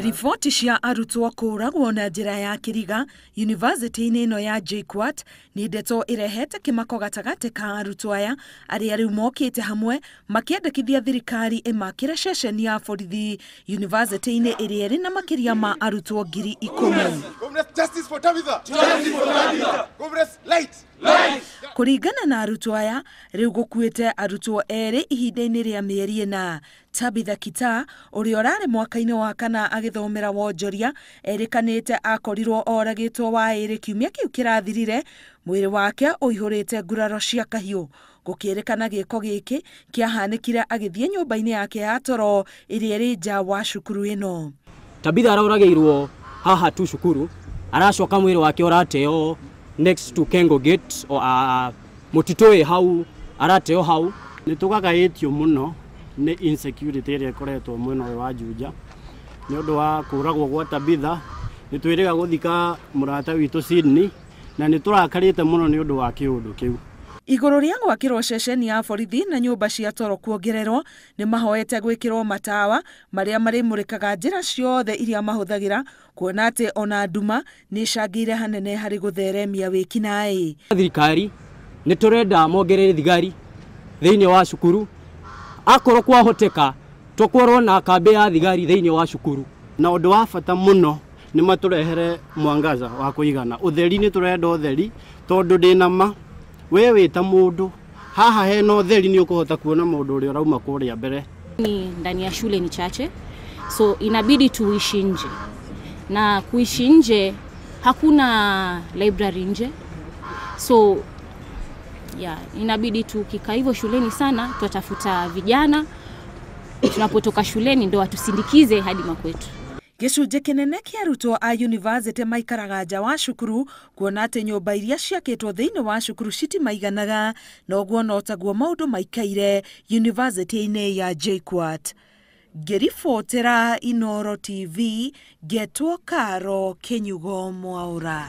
Riboti cia arutwo kũragwo na njĩra ya kĩriga yunivasĩtĩ-inĩ ĩno ya JKUAT nĩ ndeto ĩrehete kĩmako gatagatĩ ka arutwo aya arĩa rĩu mokĩte hamwe makĩendekithia thirikari ĩmakĩre ceceni ya borithi yunivasĩtĩ-inĩ ĩrĩa ĩrĩ na makĩria ma arutwo 10,000. Kũringana na arutwo aya rĩu gũkuĩte arutwo erĩ ihinda-inĩ rĩa mĩeri ĩna. Tabitha Kita ũrĩa ũrarĩ mwaka-inĩ wa kana agĩthomera wonjoria erĩkanĩte akorirwo oragĩtwo wa ĩrĩ kiumia kĩu kĩrathirire, mwĩrĩ wake ũihũrĩte nguraro cia kahiũ. Gũkĩrĩkana gĩko gĩkĩ kĩahanĩkire agĩthiĩ nyũmba-inĩ yake ya toro ĩrĩa ĩrĩ nja wa cukuru ĩno. Tabitha araũragĩirwo haha tu cukuru, aracoka mwĩrĩ wake ũrateo next to Kengo Gate o mũtitũ wĩ hau, arateo hau. Nĩ tũgagaĩtio mũno nĩ insecurity ĩrĩa ĩkoretwo mwena ũyũ wa Juja nĩ ũndũ wa kũragwo gwa Tabitha. Nĩ twĩrĩga gũthika mũrata witũ Sydney na nĩ tũrakarĩte mũno nĩ ũndũ wa kĩũndũ kĩu. Igũrũ rĩa gwakĩrwo ceceni ya borithi na nyũmba cia toro kuongererwo, nĩ mahoete gwĩkĩrwo matawa marĩa marĩmũrĩkaga njĩra ciothe iria mahũthagĩra, kuona atĩ ona nduma nĩ ĩcangĩire hanene harĩ gũtheremia wĩkinaĩ. Thirikari nĩ tũrenda mongerere thigari thĩinĩ wa cukuru, akorwo kwahoteka tũkorwo na kambĩ ya thigari thĩinĩ wa cukuru. Na ũndũ wa bata mũno nĩ matũrehere mwangaza wa kũigana. Ũtheri nĩ tũrenda ũtheri tondũ ndĩna ma we wĩ ta mũndũ haha hena ũtheri nĩ ũkũhota kuona mũndũ ũrĩa ũrauma kũrĩa mbere. Ni ndani ya shule ni chache, so inabidi tuishi nje, na kuishi nje hakuna library nje, so yeah, inabidi tukikaa hivyo shuleni sana tutatafuta vijana tunapotoka shuleni ndo watusindikize hadi makwetu. Gĩcunjĩ kĩnene kĩa arutwo a yunivasĩtĩ maikaraga nja wa cukuru, kuona atĩ nyũmba iria ciakĩtwo thĩinĩ wa cukuru citimaiganaga, na ũguo no taguo maũndũ maikaire yunivasĩtĩ-inĩ ya JKUAT. Ngĩribotera Inooro TV, ngetwo Karo Kĩnyugo Mwaũra.